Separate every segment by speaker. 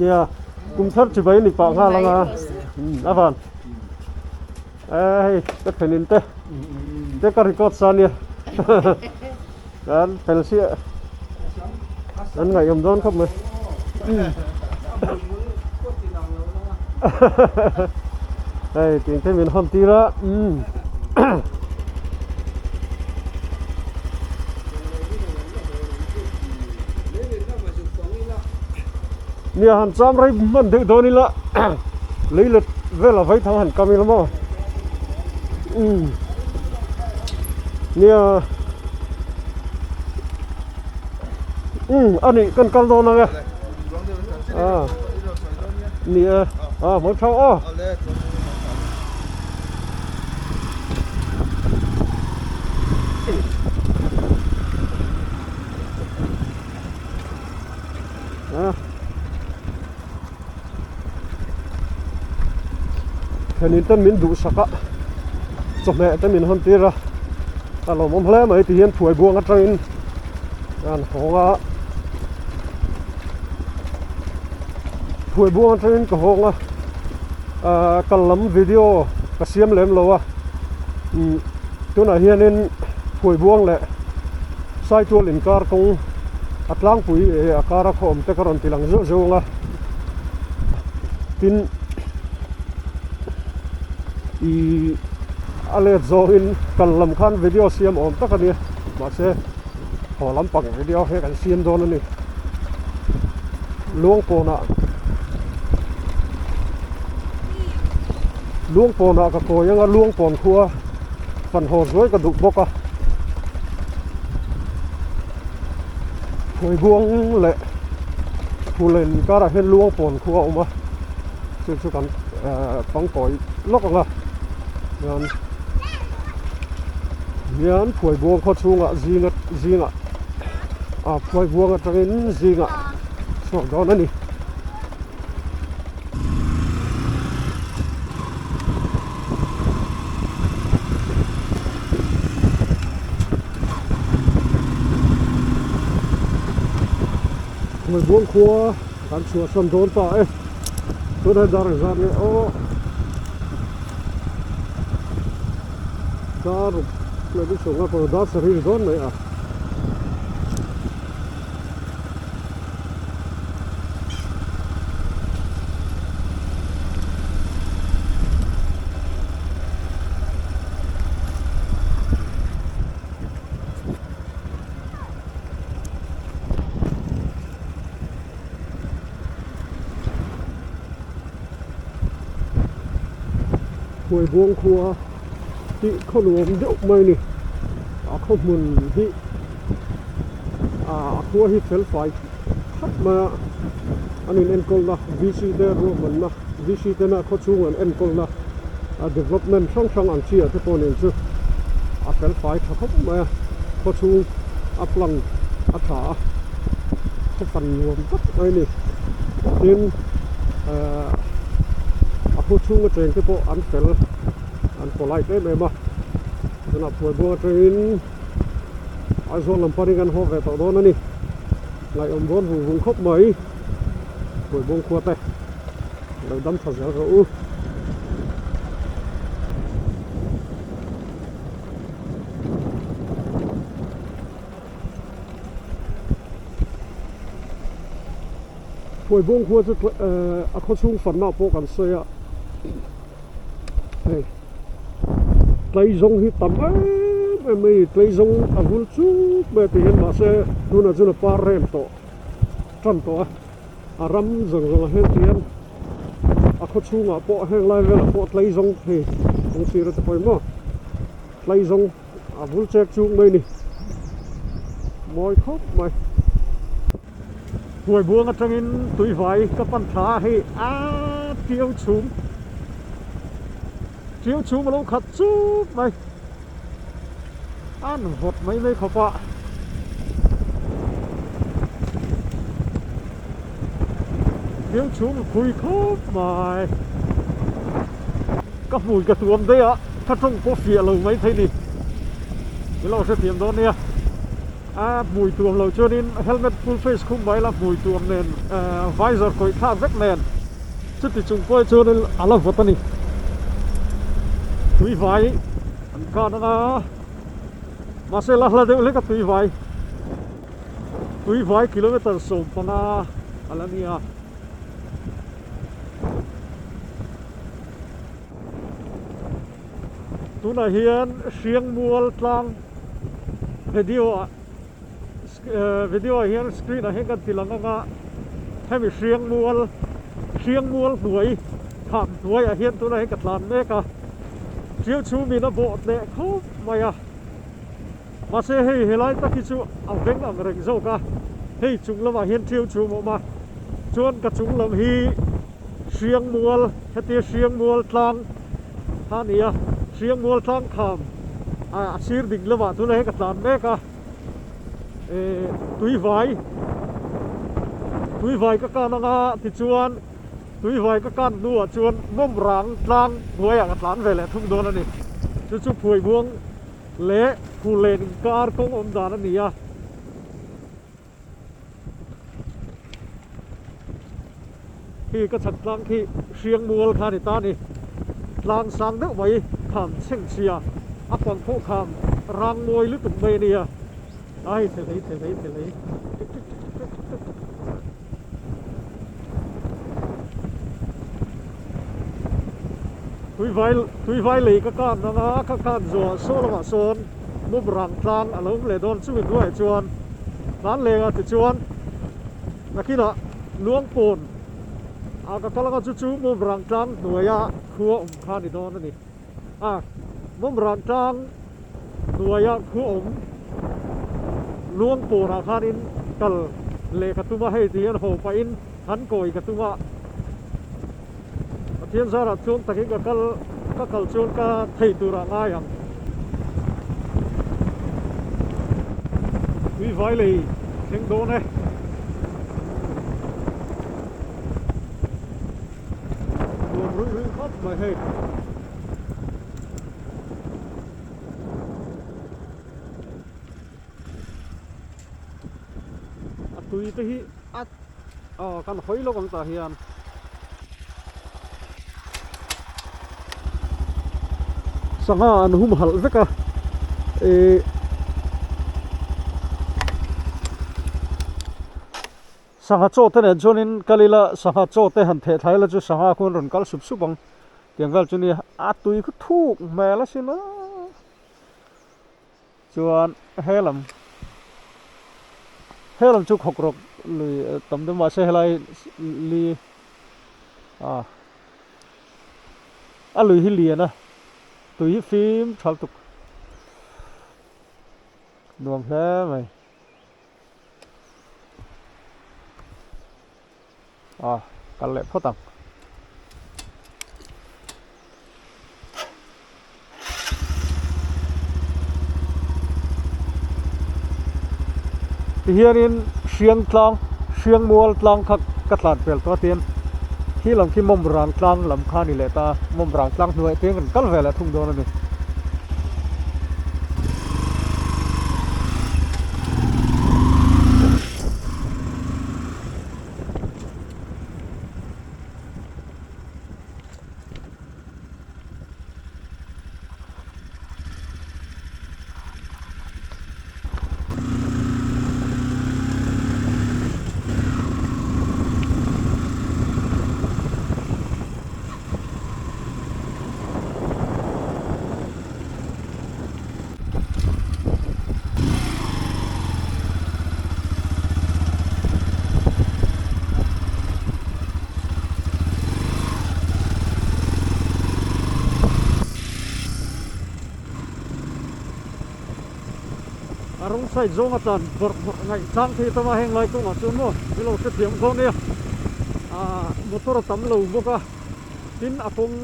Speaker 1: Nia kum thar chibai ni pah nghal anga a van hei ka thlenin te te ka record sa nia kan fel chiah an ngaihawm dawn khawp mai hei tih te min hawn tir a Nia han cham rei hman deuh dawn ila lei let vel a vai thang han kam ila maw umm nia umm a nih kan kal dawn ang e a ni e a hmang thau aw. Thenin ten min duhsak a chawhmeh te min hawn tir a a lawmawm hle mai ti hian phuai buang atangin an hawng a phuai buang atangin ka hawng a ahh kal lam video ka siam lem lo a umm tunah hianin phuai buang leh Saitual inkar kawng a tlangpui eh a kara khaw awm te ka rawn ti lang zeuh zeuh ang a tin ih a let zawngin kal lam khan video siam awm tak a nia mahse haw lampang video hi kan siam dawn a ni Luangpawnah Luangpawnah ka kawi anga Luangpawn khua fan haw zuai ka duh bawk a Phuaibuang leh Phulen karah hian Luangpawn khua a awm a chu chu kan ehh pangkawi lawk ang a chuan hian Phuaibuang khaw chhungah zinga zingah ah Phuaibuang atangin zingah chhuak dawn a ni. Hmuibuang khua kan chhuahsan dawn ta e tunah dar engzat nge aw dar leh ni chhunga pawh dar sarih dawn mai a. Phuaibuang khua tih khaw nuam deuh mai a ni a khaw hmun hi ah a khua hi fel fai thlap mai a an in enkawl na V C te ruahmanna V C tena khaw chhung an enkawl na a development hrang hrang ang chi ah te pawh nen chu a fel fai tha khawp mai a khaw chhung a plan a tha a khaw fan nuam tak mai a ni tin ehh a khaw chhung atang te pawh an fel an polite em em a tunah phuaibuang atangin Aizawl lam panin kan haw ve tawh dawn a ni. Ngaihawm dawn vung vung khawp mai. Phuaibawng khua te lo dam tha zel rawh u. Phuaibawng khua chu a khawchhung fanna pawh kan sawi a. Hei tleizawng hi tam em em mai tleizawng a vul chuk mai a tih hian mahse tunah chuan a par rem tawh tan tawh a a ram zawng zawng ah hian tihian a khaw chhungah pawh heng lai velah pawh tleizawng hei kawng sir a ti pawimawh tleizawng a vul chek chuk mai a ni mawi khawp mai. Hnuaibuang atangin tuivai ka pan thla a hei a tiau chhum tiau chhum a lo khat chuk mai an vawt mai mai khawp a. Tiau chhum a phui khawp mai ka hmui ka tuam daih a ka tawng pawh fiah lo mai thei ni i lo hrethiam dawn nia. A hmui tuam loh chuanin helmet full face khum mai la hmui tuam nen visor kawih thlak vek nen chuti chung pawh chuanin a la vawt a ni. Tui vai an kan anga mahse la hla deuh hlek a tui vai tui vai kilometer 15 a la nia. Tunah hian Hriangmual tlang video ah video ah hian screen ah hian kan ti lang ang a, hemi Hriangmual Hriangmual hnuai kham hnuaiah hian tunah hian ka tlan mek a, ṭiau chhum in a bawh tleh khawp mai a, mahse hei helai tak hi chu a veng ang reng zawk a, hei chung lamah hian ṭiau chhum a awm a, chuan ka chung lam hi. Hriangmual, hetia Hriangmual tlang kha a ni a, Hriangmual tlang kham a sir ding lamah chuan hei ka tlan mek a, eh tuivai, tuivai ka kan anga tichuan tuivai ka kan hnuah chuan mawmrang tlang hnuaiah ka tlan ve leh thung dawn a ni. Chu chu Phuaibuang leh Phullen inkar kawng awm dan a ni a. Khi ka chhan tlang khi Hriangmual kha a ni ta a ni. Tlang sang deuh mai kham chhengchhia a pang pawh kham rang mawi lutuk mai a nia. Ai thelei thelei thelei tik tik tik tik tik tik. Tuivai tuivai lei ka kan anga ka kan zuah saw lamah sawn mawmrang tlang a lo awm leh dawn chumi hnuaiah chuan tlan leng a tichuan nakinah luangpawn ah ka kal anga chu chu mawmrang tlang hnuaia khua awm kha a ni dawn a ni a mawmrang tlang hnuaia khua awm luangpawnah khanin kal leh ka tum a hei ti hian haw pahin han kawi ka tum a. Pathian zarah chuan takin ka kal ka kal chuan ka thei turah ngai ang. Tui vai lei thleng dawn e. Nuam ruih ruih khawp mai hei. A tui te hi a aw kan hawi lawk ang tah hian. Sangha an hum halh vek a ih sangha chaw te nen chuanin kal ila sangha chaw te han theh thlai ila chu sangha khuan rawn kal sup sup ang tiang vel chu nia a tui khu thuk hmel asin a. Chuan helam helam chu khawk rawk lui tam deuh mahse helai li ah a lui hi lian a tui hi fim tha lutuk nuam hle mai ah kal leh phawt ang. Tihianin hriang tlang hriang mual tlang kha ka tlan pel tawh a tian khi lam khi mawmrang tlang lam kha a ni leh ta a mawmrang tlang hnuaiah te hian kan kal ve leh thung dawn a ni. A rawng side zawng a tlan bawrh bawrh ngaih chang thei tawh a heng lai kawngah chuan maw i lo hrethiam dawn nia ah motor a tam lo bawk a tin a kawng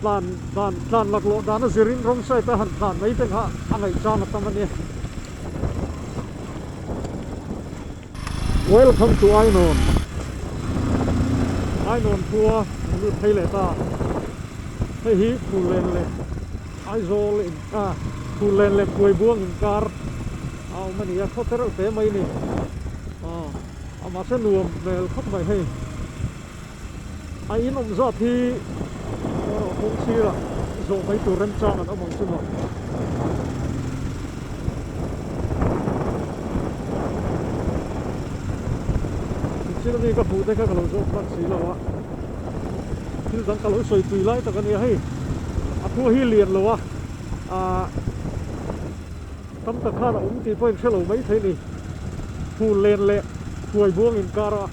Speaker 1: tlan dan tlan laklawh dan a zirin rawng side a han tlan mai te kha a ngaih chang a tam a nia. Welcome to Ainawn Ainawn khua an lut phei leh ta hei hi Phullen leh Aizawl in ah Phullen leh Phuaibuang inkar. a awm a ni a khaw te reuh te mai a ni aw a mahse nuam hmel khawp mai hei a in awm zat hi erawh kawng sirah zawh mai tur remchang an awm ang chu maw. Thil mi ka hmuh te kha ka lo zawk hman si lo a thil dang ka lo sawi tui lai tak a nia hei a khua hi lian lo a ahh tam tak khan a awm tih pawh in hre lo mai thei a ni phul len leh huai buang inkar a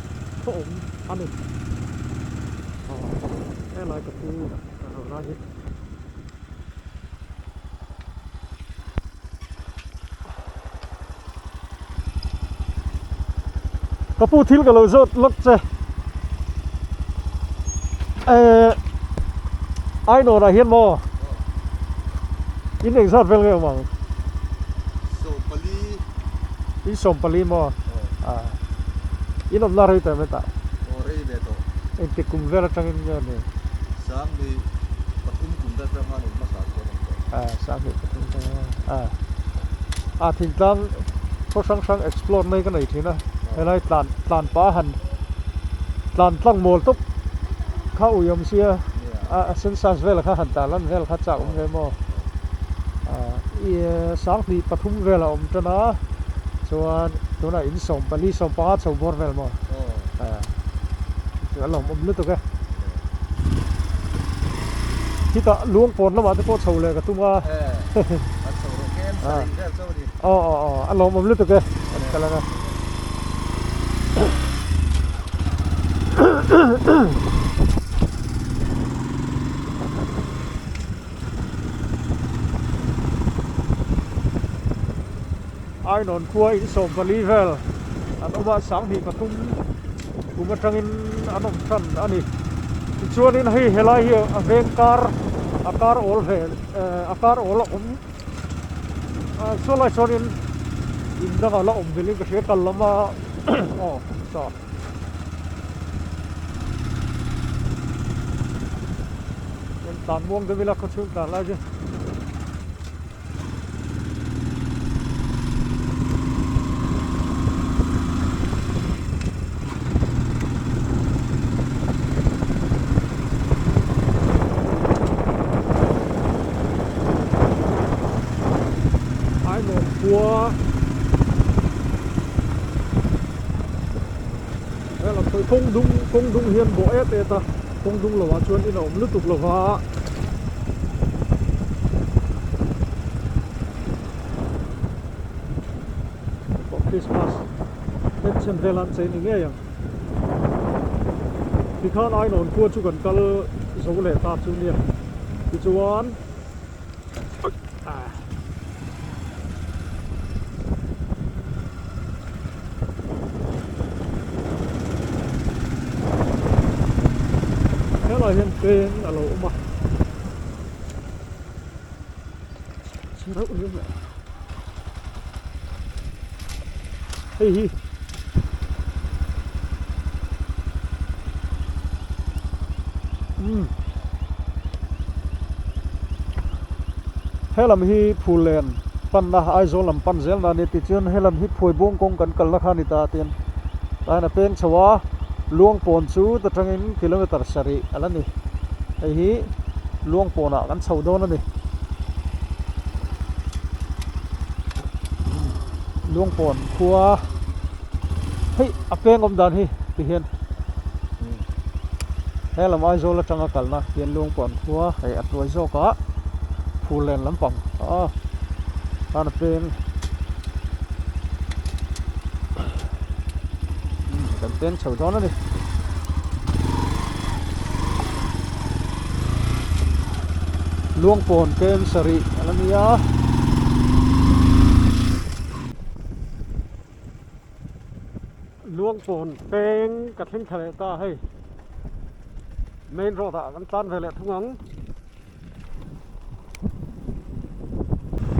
Speaker 1: khaw awm a ni aw helai ka pu ka lo lai hi. Ka pu thil ka lo zawt lawk che eh Ainawn ah hian maw in engzat vel nge awm ang
Speaker 2: Sawmpali
Speaker 1: In sawmpali maw ah in awmna rei tawh em hetah
Speaker 2: Aw rei ve tawh
Speaker 1: Engtik kum vel atangin nge ni
Speaker 2: Sangni pathum kum te atang khan awm hmasa chuan awm tawh.
Speaker 1: Ah sangni pathum te ah ah thingtlang khaw hrang hrang explore mai ka nei thin a helai tlan tlan pa han tlan tlang mawl tawp kha ui awm sia a a census vel kha han tah lan vel kha chak awm ve maw ah i sanghnih pathum vel a awm tan a chuan tunah in sawmpali sawmpanga chho bawr vel maw ah chu a lawmawm lutuk e. Khitah luang pawn lamah te pawh chho leh ka tum a. Aw aw aw a lawmawm lutuk e kan kal ang a. Ainawn khua in 14 vel an awm a 23 kum atangin an awm tan a ni tichuanin hei helai hi a veng kar a kar awl ve eh a kar awl a awm ah saw lai chuanin in dangah la awm belhin ka hria kal lama aw saw. Tlan muang deuh ila khawchhung tlan lai chu. Ainawn khua helam pawh hi kawng dung kawng dung hian bawh et et a kawng dung lovah chuan in a awm lutuk lova. Pawh Christmas en chhen vel an chei ni ngei ang tikhan Ainawn khua chu kan kal zo leh ta chu nia tichuan helai hian peng a lo awm a. Chhe reuh riau leh hei hi umm helam hi Phullen panna Aizawl lam pan zel na a ni tichuan helam hi Phuaibuang kawng kan kalna kha a ni ta a tin tah hian a peng chho a Luangpawn chu ta tangin kilometer sarih a la ni hei hi. Luang pawnah kan chho dawn a ni. Luang pawn khua hei a peng awm dan hi ti hian he lam Aizawl atanga kalna hian Luang pawn khua hei a hnuai zawkah Phullen lampang a tan a peng kan peng chho dawn a ni. Luangpawn kem sarih a la nia. Luangpawn peng ka thleng thla leh ta hei main road ah kan tlan ve leh thung ang.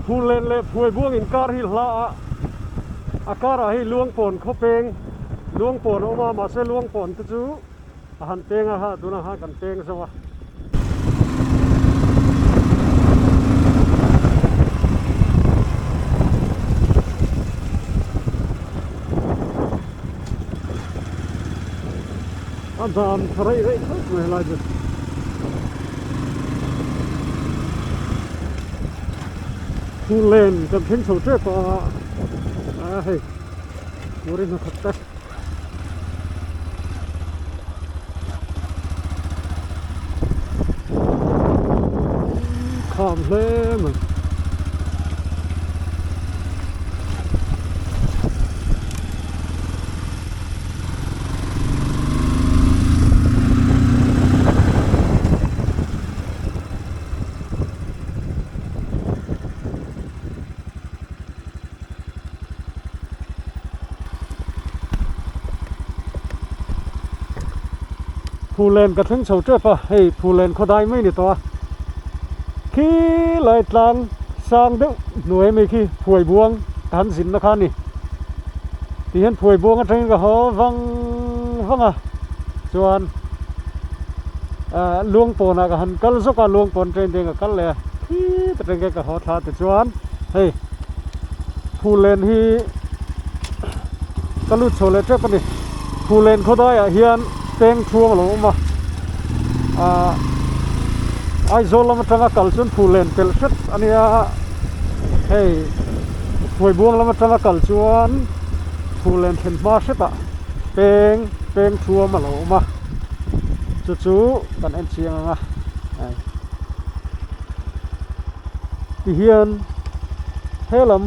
Speaker 1: Phullen leh Phuaibuang inkar hi hla a a karah hei Luangpawn khaw peng Luangpawn a awm a mahse Luangpawn te chu a han peng a ha tunah khan kan peng zo a. a dan tha raih raih khawp mai helai chu. Phullen kan thleng chho tep a a hei kuri hnathawk te. Kham hle mai. Phulen ka thleng chho tep a, hei Phulen khawdai mai ni tawh a, khi lai tlang sang deuh hnuai mai khi phuai buang ka han zinna kha a ni. Ti hian phuai buang atangin ka haw vang vang a, chuan ah Luangpawnah ka han kal zawk a, Luangpawn train te ka kal leh a, khi ta tangin ka haw thla tichuan hei Phulen hi ka lut chho leh tep a ni. Phulen khawdaiah hian peng thuam a lo awm a, ah Aizawl lam atanga kal chuan Phulen pelh hret a nia, hei Phuaibuang lam atanga kal chuan Phulen thlen hma hretah peng peng thuam a lo awm a, chu chu kan en chiang ang a. Tihian helam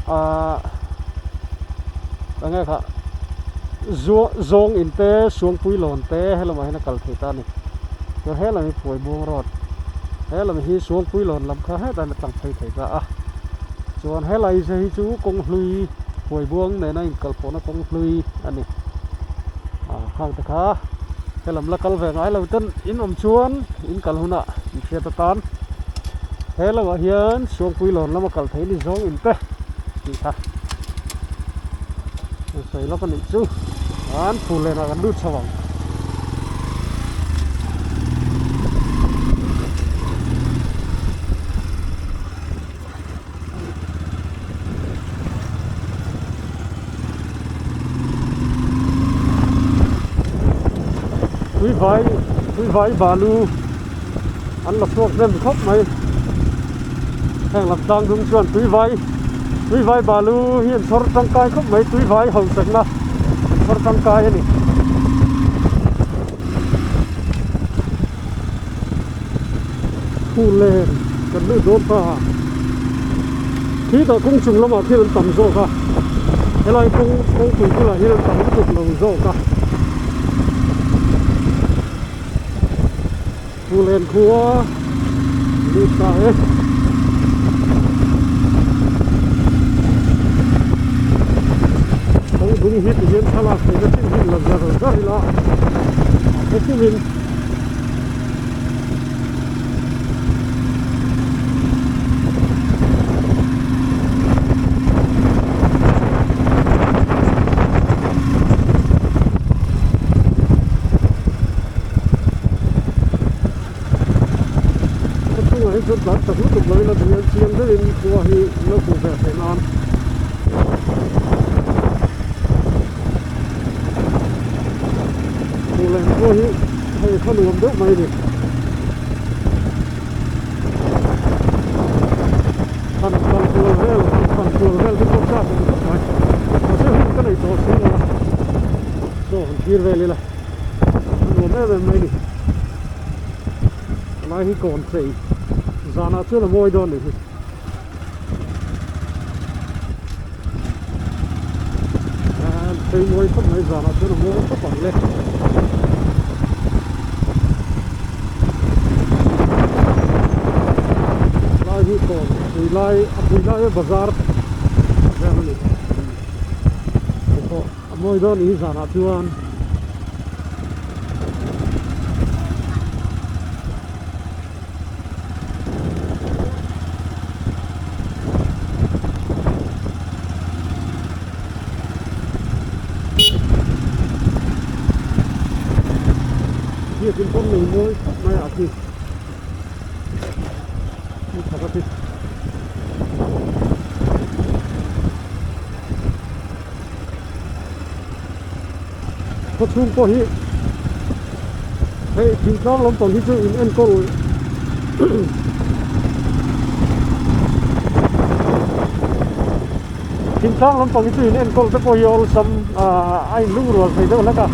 Speaker 1: ah enge kha zawng in te suangpui lawn te helamah hian a kal thei ta a ni chuan helam hi phuaibuang road helam hi suangpui lawn lam kha hetah hian a tlang phei thei ta a chuan helai hi chu kawng hlui phuaibuang nena inkalpawhna kawng hlui a ni ah khang te kha helam la kal ve ngai lo ten in awm chuan in kal hunah in hriat atan. He lamah hian Suangpui lawn lama kal thei ni zawng in te tih kha an sawi lawk a nih chu an phul lenah kan lut chho ang. Tuivai tuivai balu an la chhuak hnem khawp mai heng lam tlang dung chuan tuivai tuivai balu hi an chhawr tangkai khawp mai tuivai hausakna an chhawr tangkai a ni. Phullen kan lut dawn ta a khitah kawng chung lamah khian an tam zawk a helai kawng kawngpui bulah hian an tam lutuk lo zawk a Phullen khua lut ta e. Kawng dung hi tihian thlalak theihna chin hi la zar zar ila a khawpumin. Ka chungah hi chuan tlan chak lutuk lo ila duh hian chiang deuhin khua hi lo hmuh ve theih nan. Phullen pawh hi hei kha nuam deuh mai a ni. Han kal kual vel han fan kual vel te pawh chak awm khawp mai. Mahse hun ka nei tawh si lo a, chaw han thlir vel ila a nuam em em mai a ni. Helai hi kawn chei zanah chuan a mawi dawn a nih hi. Phei mawi khawp mai zanah chuan a mawi khawp ang le. Lai hi kawn pui lai a pui lai a bazar vel a ni. Hei pawh a mawi dawn a ni hi zanah chuan. Biakin pawh nei mawi khawp mai ah khi ni thak a khi. Khawchhung pawh hi. Hei thingtlang lampang hi chu in enkawl thingtlang lampang hi chu in enkawl te pawh hi awlsam ah a in lungrual thei deuh hlek a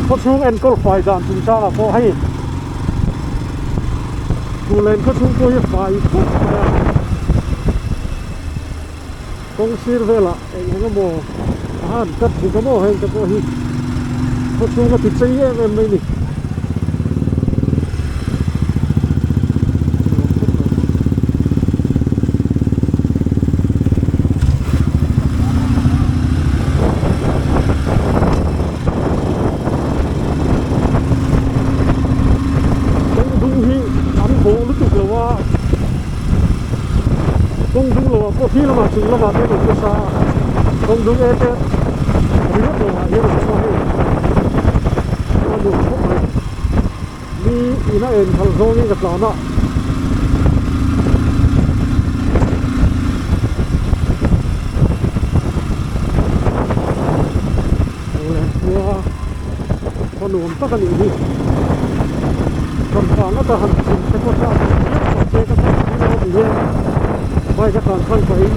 Speaker 1: khawchhung enkawl fai dan chungchangah pawh hei Phullen khawchhung pawh hi fai khawp mai a kawng sir velah eng eng emaw a han cut buk a maw heng te pawh hi khawchhung a ti chei em em mai a ni. Kawng dung hi an bawh lutuk lo a kawng dung lo ah pawh khi lamah chung lamah te an awm nasa a kawng dung e te ringawt lo ah hian an awm a hei a nuam khawp mai mi ina en phal zawngin ka tlan a. Awle khua nuam tak a nih hi rawn vang ata han chhun te pawh chak ang chiah mah se ka chak si lo a ti hian bike a tlan khan pahin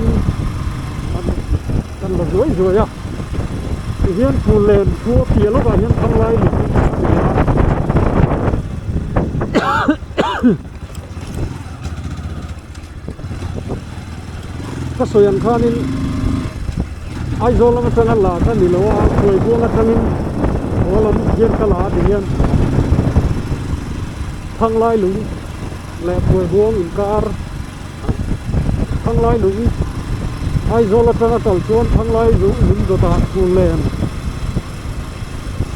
Speaker 1: kan la zuai zuai a tihian phullen khua piah lawkah hian thanglai lung a ni a. Ka sawi ang khanin Aizawl lam atanga la ka ni lo a, Hruaibuang atangin haw lam hian ka la a ti hian Thanglai lung leh Hruaibuang inkar Thanglai lung Aizawl atanga kal chuan Thanglai lung dawtah Phullen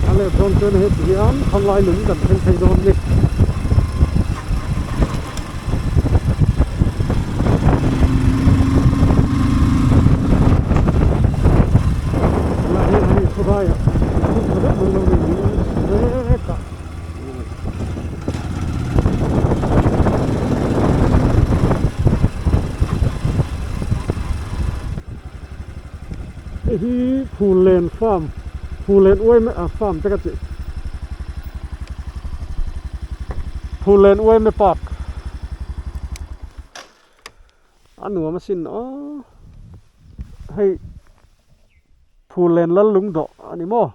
Speaker 1: a let dawn chuan heti hian Thanglai lung kan thleng thei dawn a ni. Tunah hian hei khawlaiah thil tha deuh mai lo nei niin mek a. Hei hi Phullen farm Phullen uaime ah farm te ka tih Phullen uaime park a nuam asin aw hei Phullen lal lung dawh a ni maw.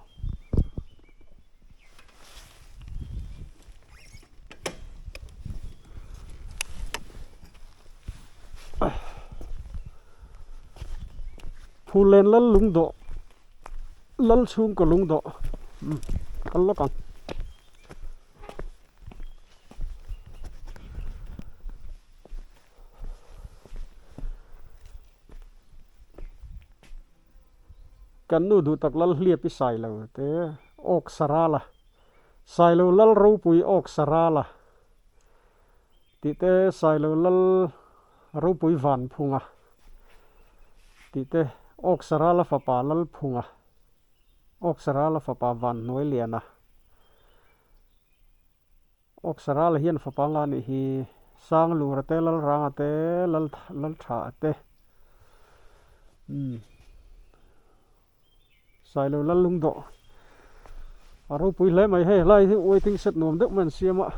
Speaker 1: Phullen lal lung dawh lal chhungkaw lung dawh umm kal lawk ang. Kan nu duh tak lal hliap i sai lo te awk saral a Sailo lal ropui awk saral a tih te Sailo lal ropui van phunga tih te awk saral a fapa lal phunga awk saral a fapa van hnuai liana awk saral hian fapa nga nih hi Sanglura te Lalranga te lal Laltha te umm. Sailo lal lung dawh a ropui hle mai hei helai hi waiting shed nuam deuh mai an siam a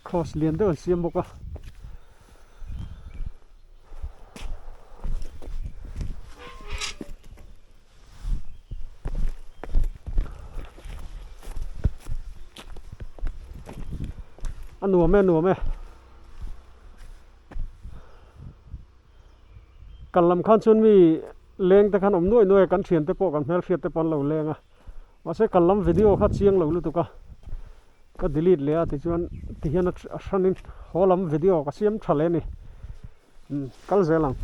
Speaker 1: cross lian deuh an siam bawk a. A nuam e a nuam e. Kal lam khan chuan mi leng te khan awm nuai nuai a, kan thian te pawh kan hmelhriat te pawh an lo leng a, mahse kal lam video kha chiang lo lutuk a, ka delete leh a tichuan tihian a hranin haw lam video ka siam tha leh a ni, umm kal zel ang.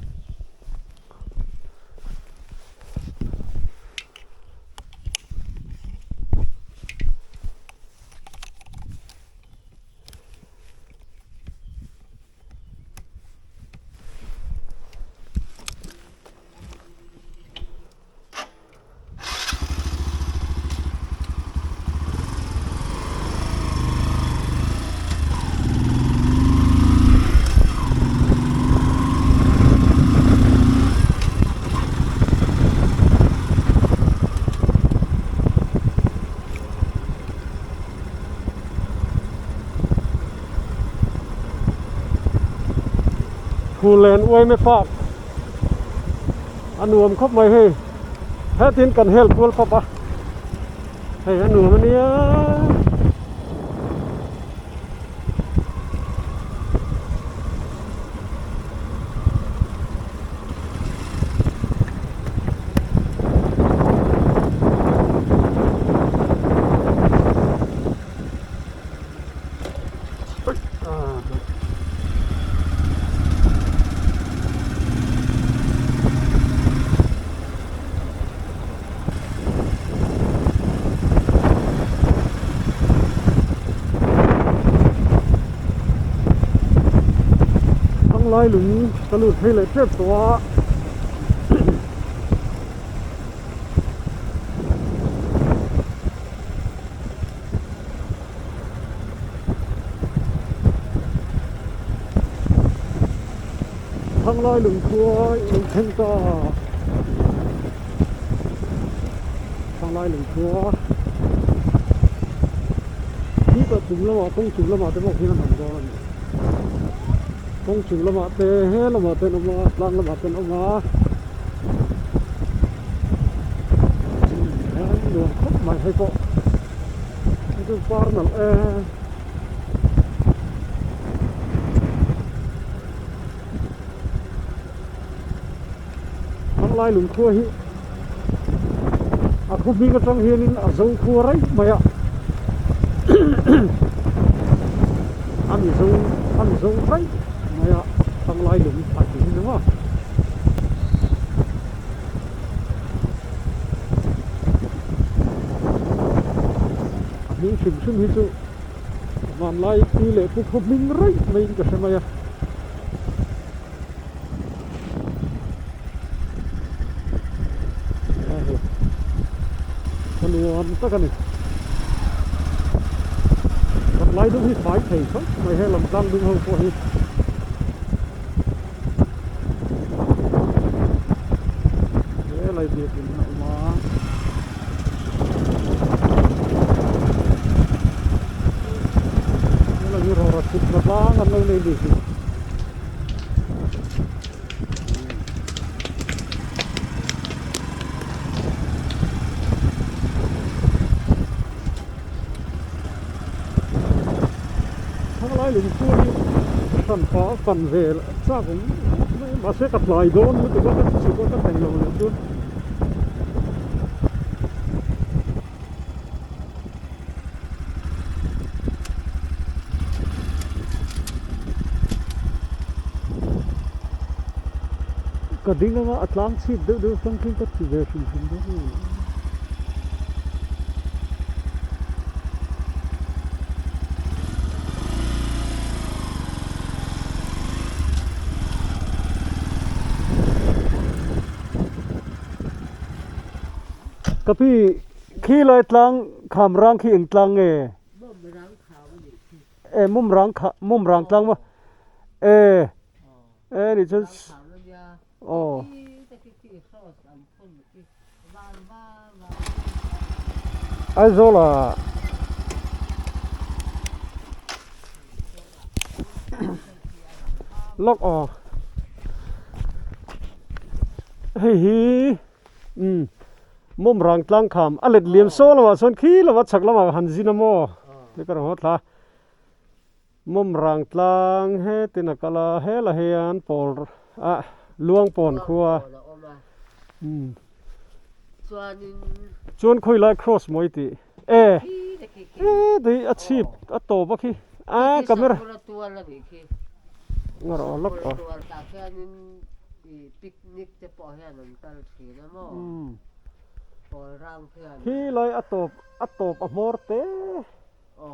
Speaker 1: Phullen Uaime Park a nuam khawp mai hei hetin kan hel kual pawp a hei a nuam ania. Thanglai lung ka lut phei leh tep tawh a. Thanglai lungkhua in thleng ta Thanglai lungkhua hi tah chung lamah kawng chung lamah te pawh khian an awm dawn a ni kawng chung lamah te he lamah te an awm a tlang lamah te an awm a nuam khawp mai hei pawh. Chu par nalh e. Thanglai lungkhua hi a khaw hming atang hianin a zo khua raih mai a a mizo a mizo raih mai a Thanglai lung a tih hi chu maw. A hming hrim hrim hi chu vanlai pi leh pu khaw hming raih maiin ka hre mai a. A nuam tak a ni. Vanlai dum hi fai thei khawp mai he lam tlang dum ho pawh hi. He lai biakin a awm a. He lai hi rawra chhutna tlang an lo nei bik hi. Thanglai lung chu hi hran pah a fan ve chak awm mai a mahse ka tlai dawn lutuk a ka chhuk a ka thlen lo leh chuan ka ding anga a tlang chhip deuh deuh tang khi ka ti ve hrim hrim dawn a ni. Ka pi khi lai tlang kham rang khi eng tlang nge? E mum rang kha mum rang tlang maw? E e nih chuan Aw. Aizawl ah lawk aw hei hi umm mawm rang tlang kham a let liam saw lamah sawn khi lamah chhak lamah han zin a maw tih ka rawn haw thla a. Mawm rang tlang hetin a kal a, hela hian pawl ah luang pawn khua umm chuan khawi lai cross mawi tih e hetih a chhip a tawp a khi a camera nga rawh lawk aw khi lai a tawp a tawp a hmawr te.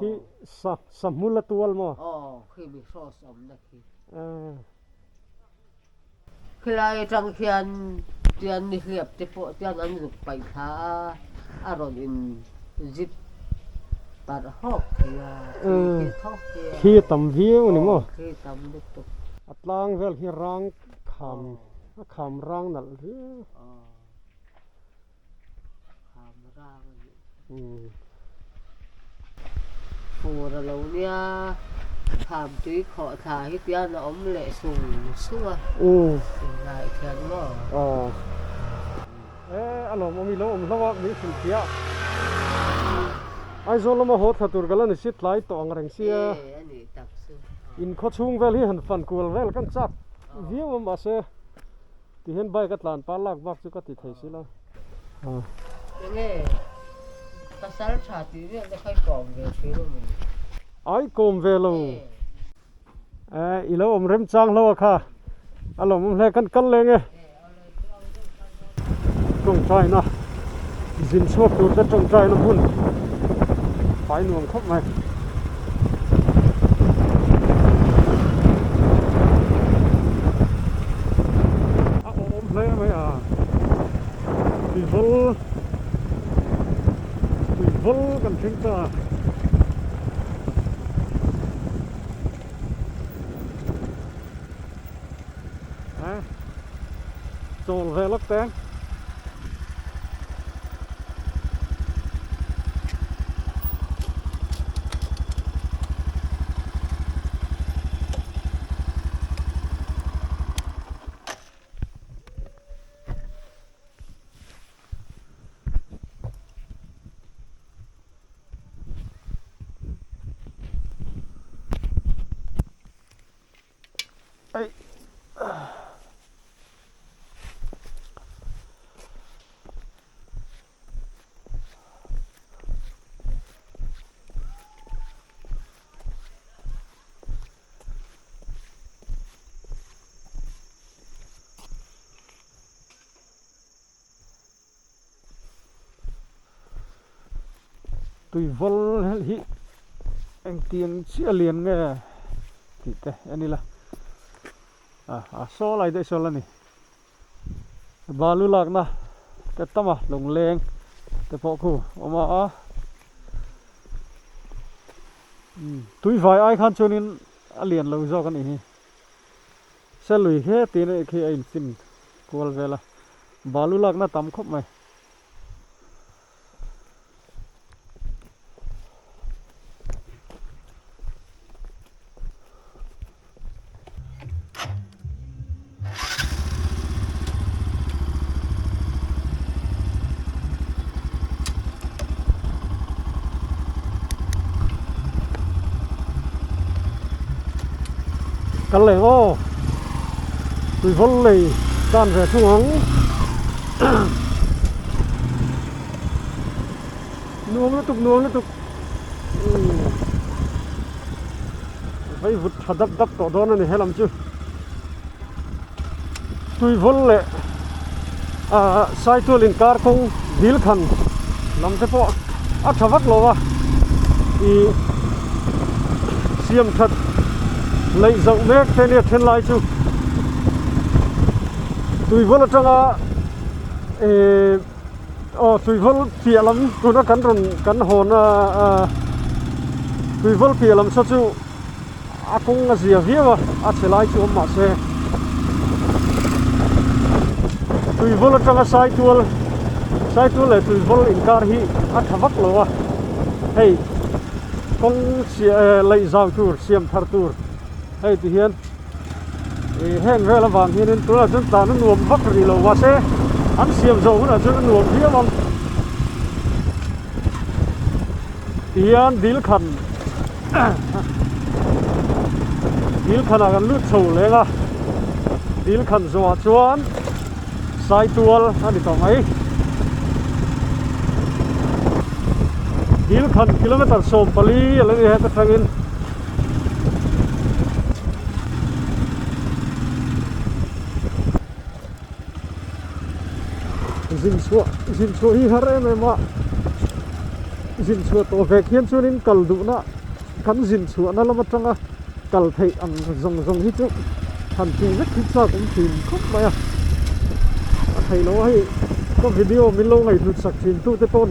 Speaker 1: Khi sa sa hmul a tual maw?
Speaker 3: Aw, khi mi hraws awmna khi. Khilai atang khian tian nihliap te pawh tian an zuk paih thla a, a rawn in zip parh hawk thei a, khi khi thawk thei a.
Speaker 1: Khi a tam viau a ni maw?
Speaker 3: Aw, khi tam lutuk.
Speaker 1: A tlang vel khi rang kham, a kham rang nalh viau.
Speaker 3: Aw, kham rang a nih. Fur a lo nia. Thlam tui khawh thla hi tian a awm leh sung sung a. Inlai thian maw?
Speaker 1: Aw. E, a lawmawm i lo awm hlauh a, min hrilh piah. Aizawl lama haw thla tur ka la ni si tlai tawh ang reng sia.
Speaker 3: E, a nih tak chu.
Speaker 1: In khaw chhung vel hi han fan kual vel kan chak viau a mahse tihian bike a tlan pa lak bak chu ka ti thei si lo.
Speaker 3: Enge pasal tha tih vel te kha i kawm ve thin a mi?
Speaker 1: Ai kawm ve lo. Eh i lo awm remchang hlo a kha a lawmawm hle kan kal leng e. Tawngtaina zin chhuak tur te tawngtaina hmun fai nuam khawp mai. A awm hle mai a tuivawl tuivawl kan thleng ta a chawl ve lawk teng. Tuivawl hi engtiang chiah lian nge tih te en ila a saw lai daih saw la ni balu lakna te tam a lungleng te pawh khu awm a tuivai ai khan chuanin a lian lo zawk a nih hi. Selui he tiin a khi a infin kual vel a, balu lakna tam khawp mai. Kal leh aw tuivawl lei tan ve thung ang nuam lutuk nuam lutuk vei vut tha dap dap tawh dawn a ni helam chu tuivawl leh ah saitual inkar kawng dil khan lam te pawh a tha vak lo a ih siam that laih zoh mek te nia then lai chu tuivawl atanga eh aw tuivawl piah lam tuna kan rawn kan hawn a ah tuivawl piah lam saw chu a kawng a zia viau a a chhe lai chu awm mahse tuivawl atanga saitual saitual leh tuivawl inkar hi a tha vak lo a hei kawng laih zau tur siam thar tur hei ti hian ih heng vel avang hianin tunah chuan tlan a nuam vak rih lo mahse an siam zawh hunah chuan a nuam viau ang tihian dil khan dil khanah kan lut chho leng a dil khan zawhah chuan saitual a ni tawh mai dil khan kilometer 14 a lo ni heta tangin. Zin chhuah zin chhuah hi har em em a zin chhuah tawh vek hian chuanin kal duhna kan zin chhuahna lam atanga kal theih ang zawng zawng hi chu han tih vek hi chak awm thin khawp mai a a theih loh a hei ka video min lo ngaihhlut sak thin tute pawn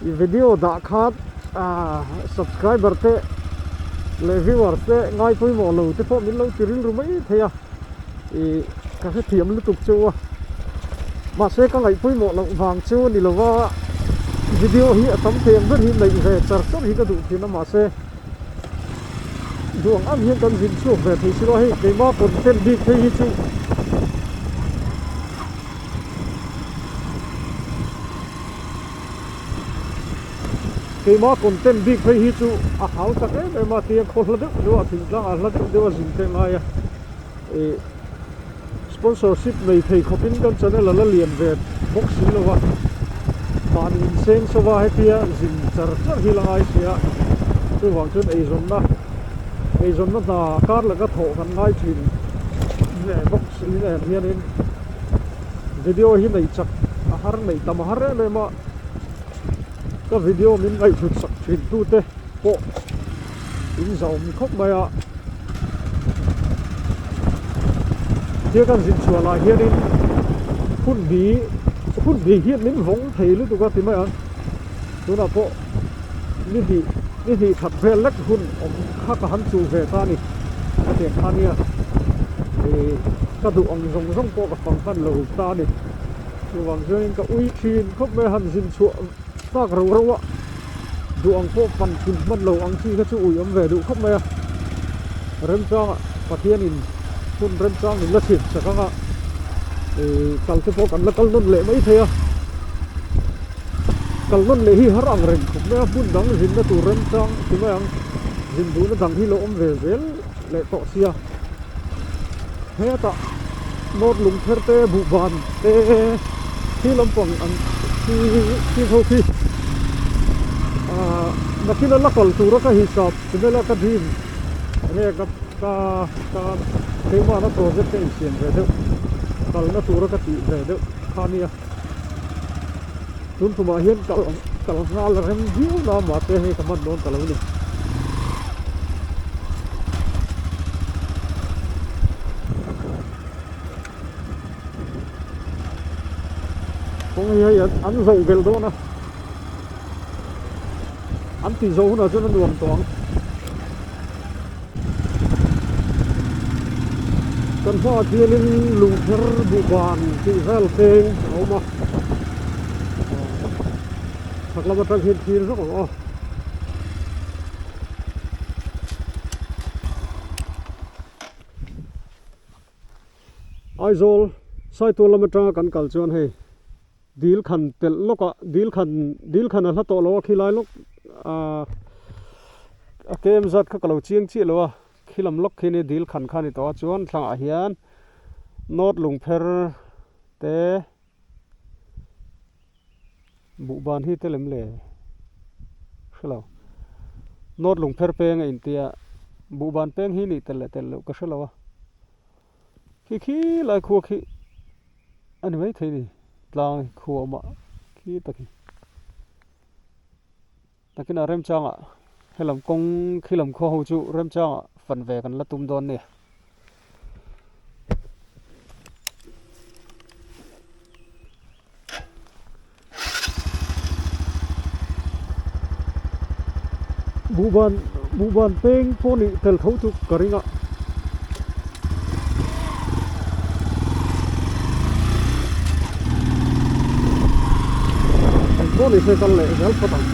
Speaker 1: i video dah khan ah subscriber te leh viewers te ngai pawimawh lo te pawh min lo ti rilru mai thei a ih ka hrethiam lutuk chu a mahse ka ngaih pawimawh loh vang chu a ni lo va video hi a tam thei ang ber hi neih ve char char hi ka duh thin a mahse. Duh ang ang hian kan zin chhuak ve thei si lo a, hei keimah content bik phei hi chu keimah content bik phei hi chu a hau tak em em a tia khaw hla deuh deuh a thingtlang ah hla deuh deuh a zin te ngai a ih sponsorship nei thei khawpin kan channel a la lian ve bawk si lo a mahni inseng sova hetia zin char char hi la ngai sia chuvang chuan eizawnna eizawnna hna kar laka thawh kan ngai thin ve bawk si nen hianin video hi neih chak a har neih tam a har em em a ka video min ngaihhlut sak thin tute pawh in zahawm khawp mai a tia kan zin chhuah lah hianin hun bi hun bi hian min vawng thei lutuk a ti mai ang tunah pawh ni hnih ni hnih khat vel lek hun awm kha ka han chuh ve ta a ni ka tiang kha nia ih ka duh ang zawng zawng pawh ka fang hman lo ta a ni chuvang chuanin ka ui thin khawp mai a han zin chhuah tak rauh rauh a duh ang pawh pan kim hman lo ang chi kha chu ui awm ve duh khawp mai a remchangah Pathianin hun remchang min la chhip chak ang a ih kal te pawh kan la kal nawn leh mai thei a kal nawn leh hi har ang reng khawp mai a hmun dang zinna tur remchang ti mai ang zin duhna dang hi lo awm ve zel leh tawh sia hetah nawt lung pher te buhban te khi lampang an khi khi ho khi ah nakin a la kal tura ka hisap chumela ka dream enge ka ka ka keimahna project ka insiam ve deuh kalna tura ka tih ve deuh kha ania tun tumah hian kal kal nghal rem viau na mahse hei ka hman dawn ta lo ni. Kawng hi hei an zoh belh dawn a an tih zawh hunah chuan a nuam tawh ang. Kan hmaah khianin lungpher buhban tih vel peng a awm a chhak lam atang hian thlir zawk ang aw. Aizawl Saitual lam atanga kan kal chuan hei dil khan telh lawk ah dil khan dil khan a hla tawh lo a khilai lawk ah a kem zat kha ka lo chiang chiah lo a khilam lawk khi ni dil khan kha a ni tawh a chuan thlangah hian nawt lungpher te Buhban hi te lem le hre lo North Lungpher peng a intia Buhban peng hi nih tel leh tel loh ka hre lo a khi khi lai khua khi a ni maithei ni tlang khua awm ah khi tak hi takinah remchangah helam kawng khilam khaw ho chu remchangah fan ve kan la tum dawn nia. Buhban buhban peng pawh nih tel tho chu ka ring a. Engpawh ni se kal leh zel phawt ang.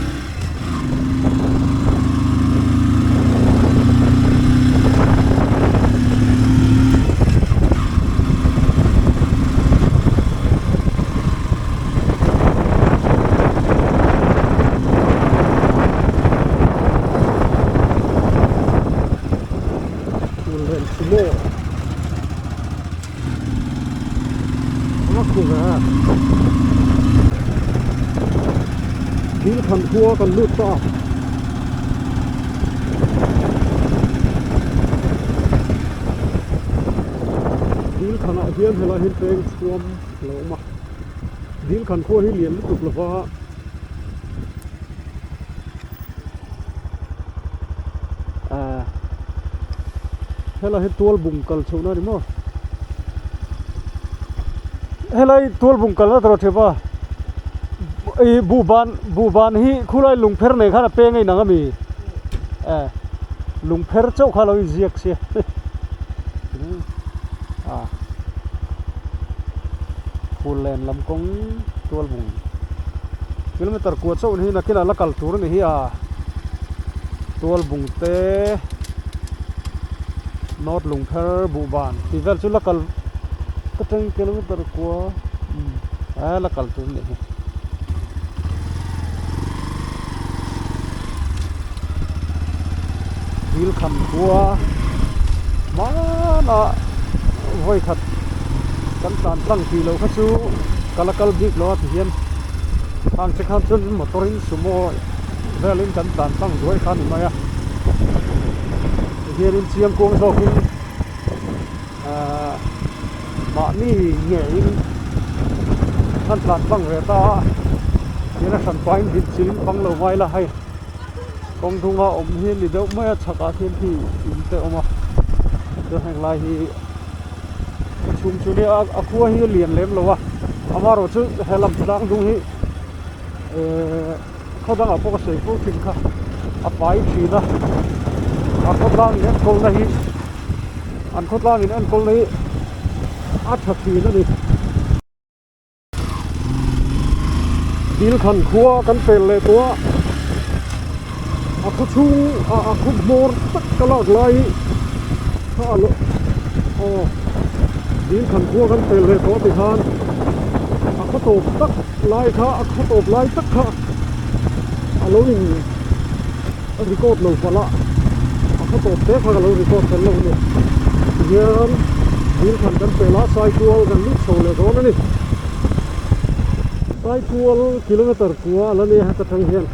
Speaker 1: Dil khan khua kan lut ta a. Dil khanah hian helai hian peng chhuam a lo awm a. Dil khan khua hi lian lutuk lova. Ahh helai hi tual bung kal chhohna a ni maw helai tual bung kalna tur a thep a ih buhban buhban hi khulai lungpher nei khan a peng a inang ami eh lungpher chauh kha a lo inziak sia ah phul len lam kawng tual bung. Kilometer kua chauh ni hi nakinah la kal tur a ni hi a tual bung te. North Lungpher Buhban tih vel chu la kal ka teng kilometer kua umm a la kal tur a nih hi. Dil khan khua hmanah vawi khat kan tlan tlang tih loh kha chu ka la kal bik lo a tihian khang che khan chuan motor in sumo velin kan tlan tlang duai kha a ni mai a tihianin chiang kuang zawkin ahh mahni ngeiin an tlan tlang ve ta a tihian a hran pahin din chilhin pang lo mai la hei kawng dunga awm hi a ni deuh mai a chhakah khian khi in te a awm a chuan heng lai hi chhung chu nia a khua hi a lian lem lo a amaherawh chu he lam tlang dung hi ehh khaw dangah pawh ka sawi fo thin kha a fai thin a a khawtlang in enkawlna hi an khawtlang in enkawlna hi a tha thin a ni. Dil khan khua kan pel leh tawh a a khaw chhung a a khaw hmawr tak ka lak lai kha a lo aw dil khan khua kan pel leh tawh tikhan a khaw tawp tak lai kha a khaw tawp lai tak kha a lo in record lo palh a a khaw tawp te kha ka lo record tel lo a ni tihian dil khan kan pel a saitual kan lut chho leh dawn a ni saitual kilometer kua a la nia heta tang hian.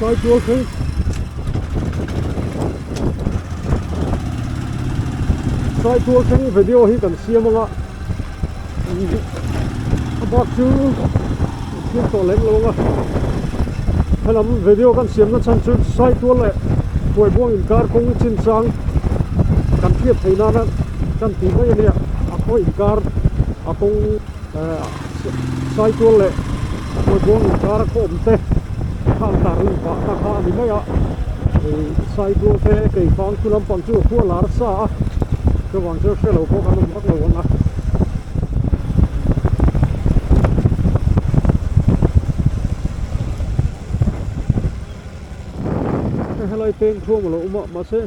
Speaker 1: Saitual thleng Saitual thleng video hi kan siam anga a bak chu siam tawh lem lo anga helam video kan siamna chhan chu Saitual leh Phuaibuang inkar kawng chinchang kan hriat theih nana kan tih mai ania a khaw inkar a kawng Saitual leh Phuaibuang inkar a khaw awm te khang tar leh pah ta kha a ni mai a ih Saitual te keifang chu lampang chu a khua lar sa a chuvang chuan hre lo pawh kan awm vak lo ang a. Helai peng thuam a lo awm a mahse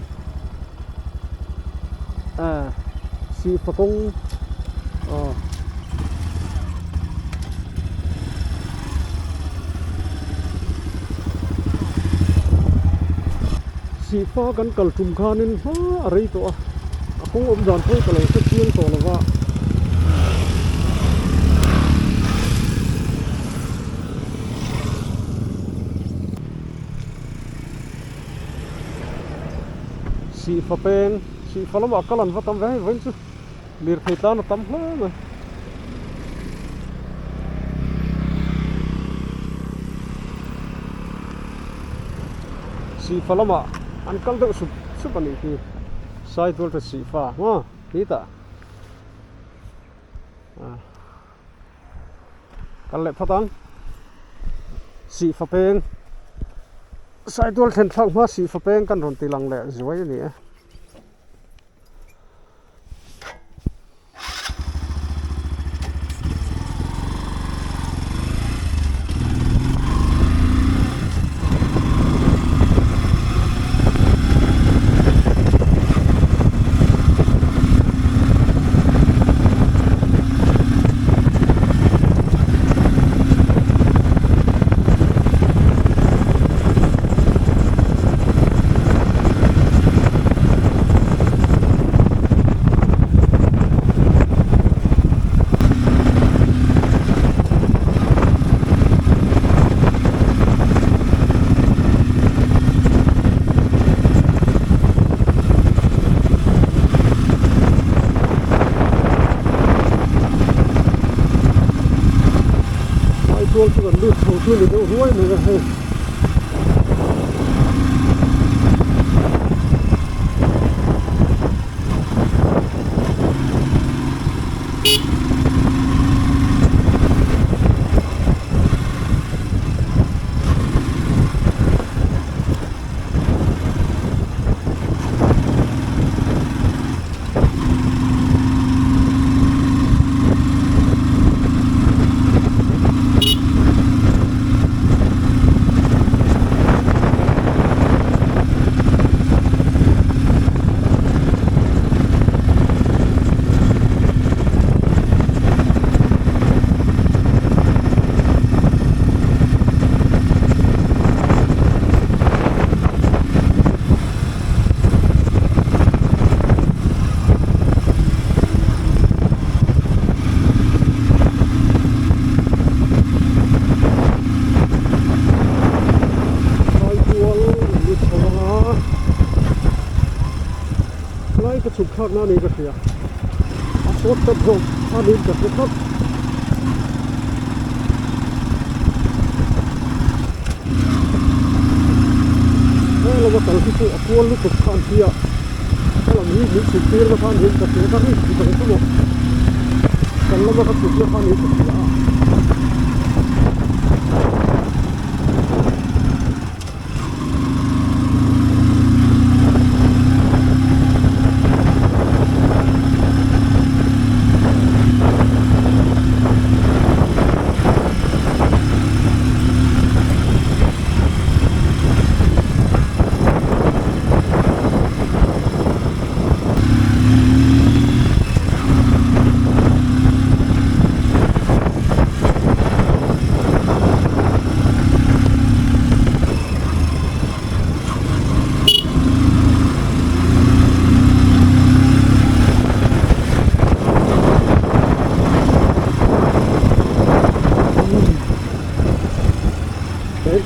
Speaker 1: ah sihfa kawng aw sihfa kan kal tum khanin hma a rei tawh a a kawng awm dan pawh ka lo hre chiang tawh lo va. Sihfa peng sihfa lamah kal an va tam ve hei vawiin chu lirthei tlan a tam hle mai. Sihfa lamah an kal deuh sup sup a nih khi Saitual te sihfa maw titah ah. Kal leh phawt ang. Sihfa peng Saitual thlen thlak hma sihfa peng kan rawn ti lang leh zuai a ni e. Saitual chu kan lut chho chu ni deuh ruai mai a hei. Helai ka chhuk thlakna a ni ka hria a short cut zawk a niin ka hre tlat. He lama kal hi chu a kual lutuk kha an tia helam hi min chhuk tir na kha niin ka hria ka rik dik ang chu maw kan lama ka chhuk na kha niin ka hria a.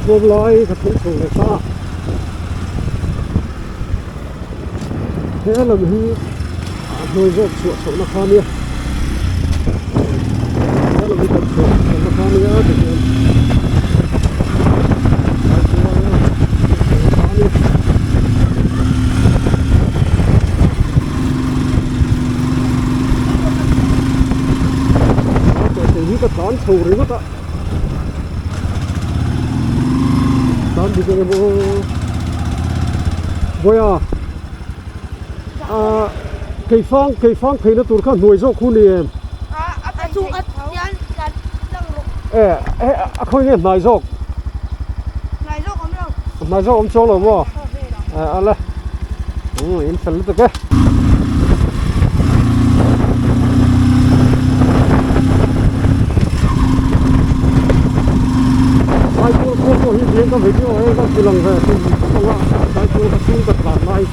Speaker 1: He lai ka thleng chho leh ta a he lam hi a hnuai zawk chhuah chhohna kha ania he lam hi kan chhuah chhohna kha ania tichuan hi ka tlan chho ringawt a tlan dik emaw vawiah ah keifang keifang pheina tur kha hnuai zawk hu ni em e a khawi nge hnai zawk hnai zawk awm chuang lo maw a la in fel lutuk e. Saitual khua pawh hi biang ka video e ka ti lang ve thei ang a Saitual ka chhung ka tlan lai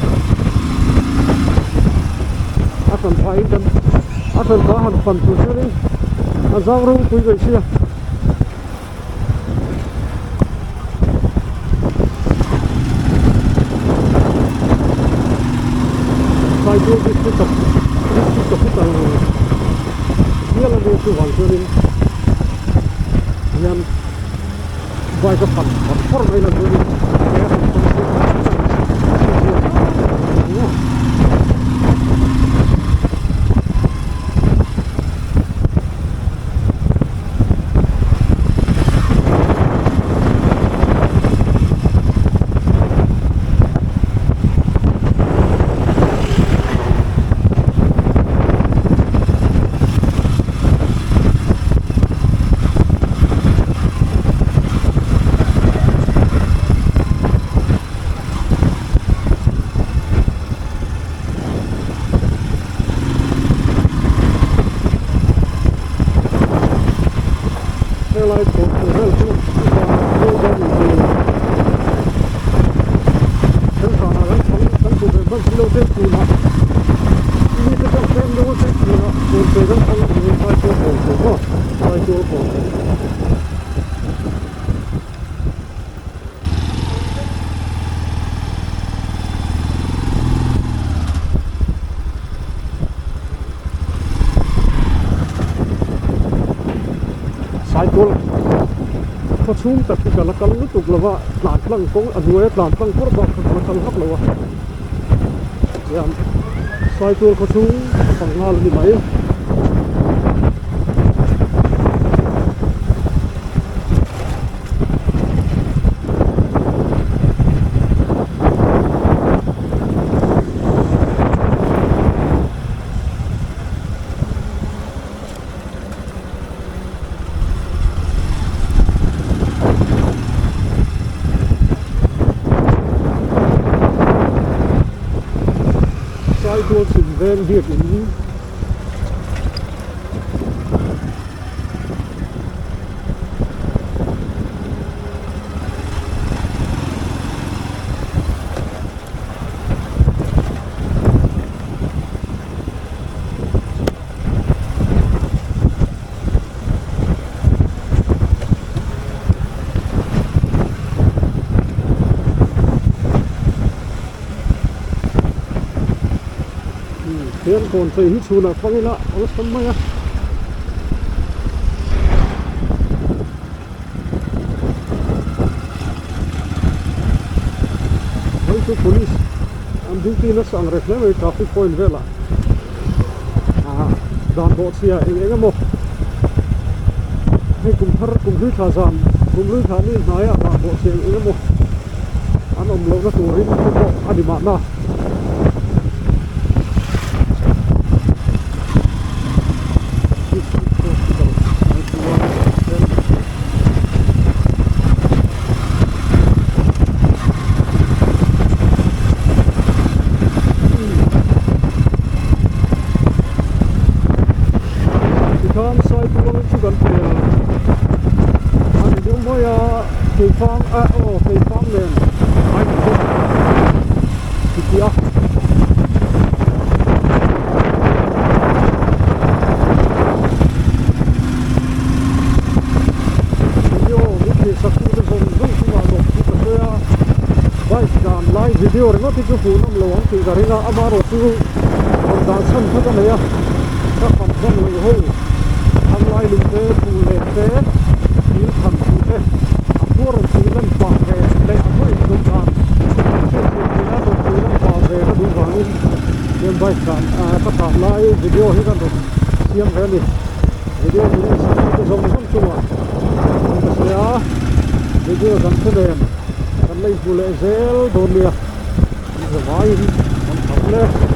Speaker 1: a hran phah in kan a hran phah han fan tur chuanin a zau ropui mai sia. Saitual district of district capital hial a nia chuvang chuanin hian bike a fan far far mai lang chuanin ke a han fan chu Helai kawr tur vel chu vanah khawl dawn ni tur kan vanah kan chhang kan hmu ve hman silo te tunah mi te chuan tlem deuh a te tunah kawnpui kan chhang a ni Saitual kawnpui maw Saitual kawnpui. Saitual khaw chhung tak hi ka la kal lutuk lo va tlan tlang kawng a hnuaia tlan tlang pawr bak kha ka la kal vak lo a tiang Saitual khaw chhung a pang nghal a ni mai. Saitual chhim veng biakin Hian kawn chei hi chhunah fang ila awlsam mai a. Hei chu police an duty nasa ang reng hle mai traffic point velah ah dan bawh chhia eng eng emaw hei kum thar kum hlui thla zan kum hlui thla ni hnaiah dan bawh chhia eng eng emaw an awm lohna turin te pawh a ni mahna. Tikhan Saitual chu kan pel a ni deuh mai a keifang ah aw keifang nen a inzawm titi a. Video min thlir sak tute zawng zawng chungah lawm chu ka sawi a, bike dan lai video ringawt hi chu hmuh nawm lo ang tih ka ring a, amaherawh chu rawn dah chhan kha ka nei a, ka kham hman loh ho thang lai lung te, phul leh te, thil than tih te a khua rawn tih lan pah ve leh a khaw inzawm dan hriat thiam theih nan rawn tih lan pah ve ka duh vangin hian bike dan ka tlan lai video hi kan rawn siam ve a ni. Video min en sak tute zawng zawng chungah an ka sawi a, video dang te nen kan la inhmu leh zel dawn nia, an za vaiin an tham hle.